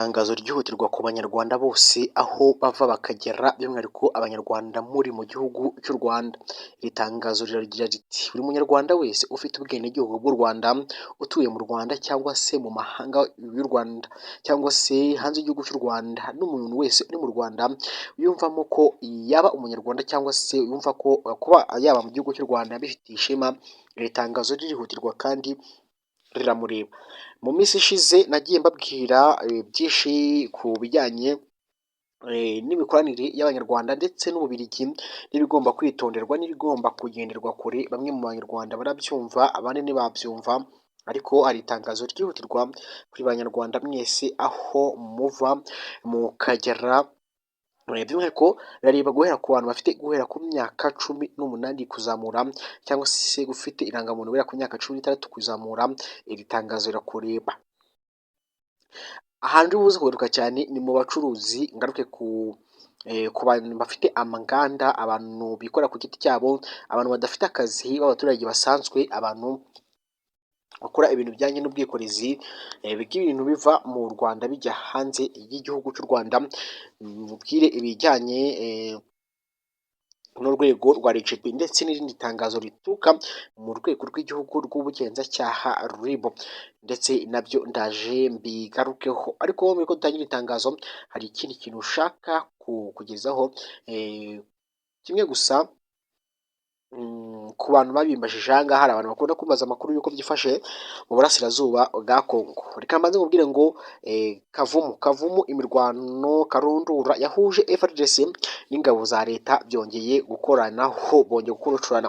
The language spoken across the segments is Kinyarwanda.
Itangazo ryihutirwa ku banyarwanda bose aho bava bakagera, by'umwihariko abanyarwanda muri mu gihugu cy'u Rwanda. Iri tangazo riragira riti "Buri munyarwanda wese ufite ubwenegihugu bw'u Rwanda, utuye mu Rwanda cyangwa se mu mahanga y'u Rwanda cyangwa se hanze y'igihugu cy'u Rwanda, n'umuntu wese uri mu Rwanda yumvamo ko yaba umunyarwanda cyangwa se yumva ko kuba yaba mu gihugu cy'u Rwanda bifitiye ishema, iri tangazo ririhutirwa kandi riramureba." Mu minsi ishize nagiye mbabwira byinshi ku bijyanye n'imikoranire y'abanyarwanda ndetse n'Ububiligi, n'ibigomba kwitonderwa n'ibigomba kugenderwa kure. Bamwe mu banyarwanda barabyumva, abandi ntibabyumva, ariko hari itangazo ryihutirwa kuri banyarwanda mwese aho muva mukagera, by'umwihariko rirareba guhera ku bantu bafite guhera ku myaka 18 kuzamura, cyangwa se ufite irangamuntu guhera ku myaka 16 kuzamura, iri tangazo rirakureba. Ahantu uri buze kugaruka cyane ni mu bacuruzi, ngaruke ku bantu bafite amanganda, abantu bikora ku giti cyabo, abantu badafite akazi b'abaturage basanzwe, abantu bakora ibintu bijyanye n'ubwikorezi bw'ibintu biva mu Rwanda bijya hanze y'igihugu cy'u Rwanda, mubwire ibijyanye n'urwego rwa RGB ndetse n'irindi tangazo rituruka mu rwego rw'igihugu rw'ubugenzacyaha RIB, ndetse nabyo ndaje mbigarukeho. Ariko mbere yuko dutangira itangazo, hari ikindi kintu ushaka kukugezaho kimwe gusa. Ku bantu babimbajije aha ngaha, hari abantu bakunda kumbaza amakuru y'uko byifashe mu burasirazuba bwa Kongo. Reka mbanze nkubwire ngo Kavumu, Kavumu, imirwano karundura yahuje FARDC n'ingabo za leta byongeye gukoranaho, bongeye gukururana.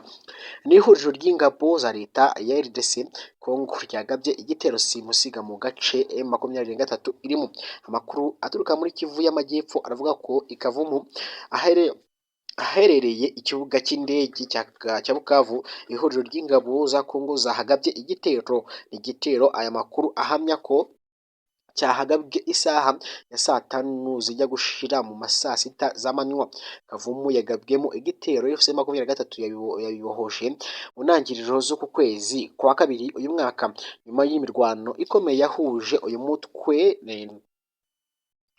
Ni ihuriro ry'ingabo za leta ya RDC Congo ryagabye igitero simusiga mu gace M23 irimo. Amakuru aturuka muri Kivu y'Amajyepfo aravuga ko i Kavumu aherereye ikibuga cy'indege cya Bukavu, ihuriro ry'ingabo za Congo zahagabye igitero. Igitero aya makuru ahamya ko cyahagabwe isaha ya saa tanu zijya gushira mu ma saa sita z'amanywa. Kavumu yagabwemo igitero FC 23 yabibohoje mu ntangiriro z'uku kwezi kwa kabiri uyu mwaka, nyuma y'imirwano ikomeye yahuje uyu mutwe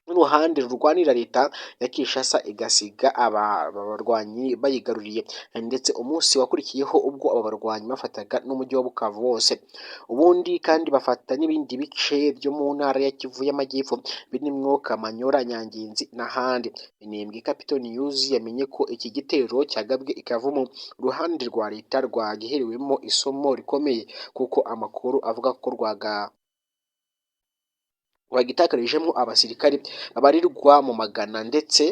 n'uruhande rurwanira leta ya Kinshasa, igasiga aba barwanyi bayigaruriye, ndetse umunsi wakurikiyeho ubwo aba barwanyi bafataga n'umujyi wa Bukavu wose, ubundi kandi bafata n'ibindi bice byo mu ntara ya Kivu y'Amajyepfo birimo Kamanyola, Nyangenzi n'ahandi. Minembwe Capital News yamenye ko iki gitero cyagabwe i Kavumu uruhande rwa leta rwagiherewemo isomo rikomeye, kuko amakuru avuga ko rwagitakarijemo abasirikare babarirwa mu magana, ndetse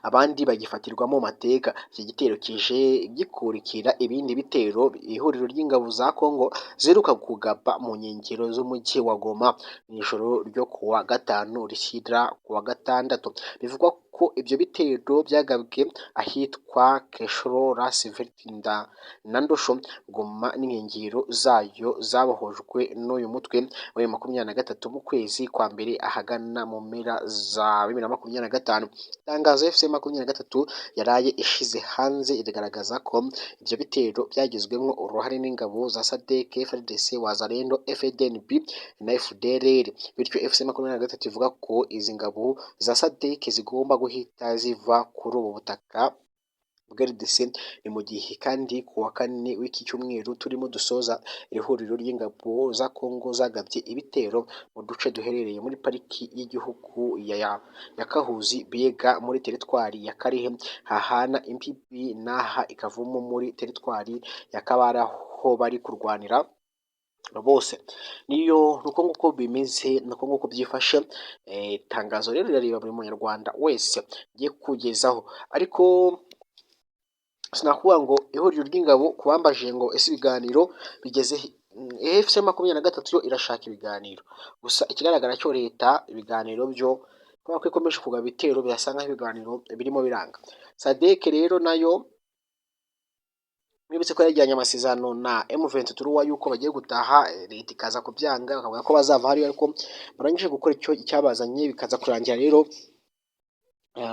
abandi bagifatirwamo mateka. Iki gitero kije gikurikira ibindi bitero ihuriro ry'ingabo za Congo ziheruka kugaba mu nkengero z'umujyi wa Goma mu ijoro ryo kuwa gatanu rishyira kuwa gatandatu. Bivugwa ko ibyo bitero byagabwe ahitwa Keshoro, Lasvertinda na Ndosho. Goma n'inkengero zayo zabohojwe n'uyu mutwe wa 23 mu kwezi kwa mbere, ahagana mu mpera za 2025. Itangazo FC 23 yaraye ishize hanze rigaragaza ko ibyo bitero byagizwemo uruhare n'ingabo za SADC, FARDC, Wazalendo, FDNB na FDLR. Bityo FC 23 ivuga ko izi ngabo za SADC zigomba guhita ziva kuri ubu butaka bwa RDC. Ni mu gihe kandi ku wa kane w'iki cyumweru turimo dusoza, iri huriro ry'ingabo za Congo zagabye ibitero mu duce duherereye muri pariki y'igihugu ya Kahuzi Biega muri teritwari ya Kalehe, hahana imbibi n'aha i Kavumu muri teritwari ya Kabare, aho bari kurwanira bose. Niyo nuko nguko bimeze, nuko nguko byifashe. Itangazo rero rirareba buri munyarwanda wese ngiye kugezaho, ariko sinakuvuga ngo ihuriro ry'ingabo ku bambajije ngo ese ibiganiro bigeze he? FC 23 yo irashaka ibiganiro, gusa ikigaragara cyo leta ibiganiro byo kubera ko ikomeje kugaba ibitero, birasa nkaho ibiganiro birimo biranga. SADC rero nayo mwibutse ko yajyanye amasezerano na M23 yuko bagiye gutaha, leta ikaza kubyanga, bakavuga ko bazava hariya ariko barangije gukora icyo cyabazanye, bikaza kurangira rero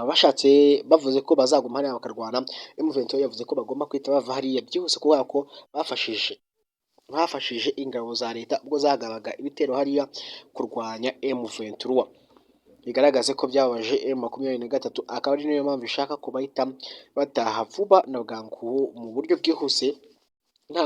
bashatse bavuze ko bazaguma hariya bakarwana. M23 yavuze ko bagomba guhita bava hariya byihuse kubera ko bafashije Bafashije ingabo za leta ubwo zagabaga ibitero hariya kurwanya M23. Bigaragaze ko byababaje M23, akaba ari niyo mpamvu ishaka kubahita bataha vuba na bwangu mu buryo bwihuse nta.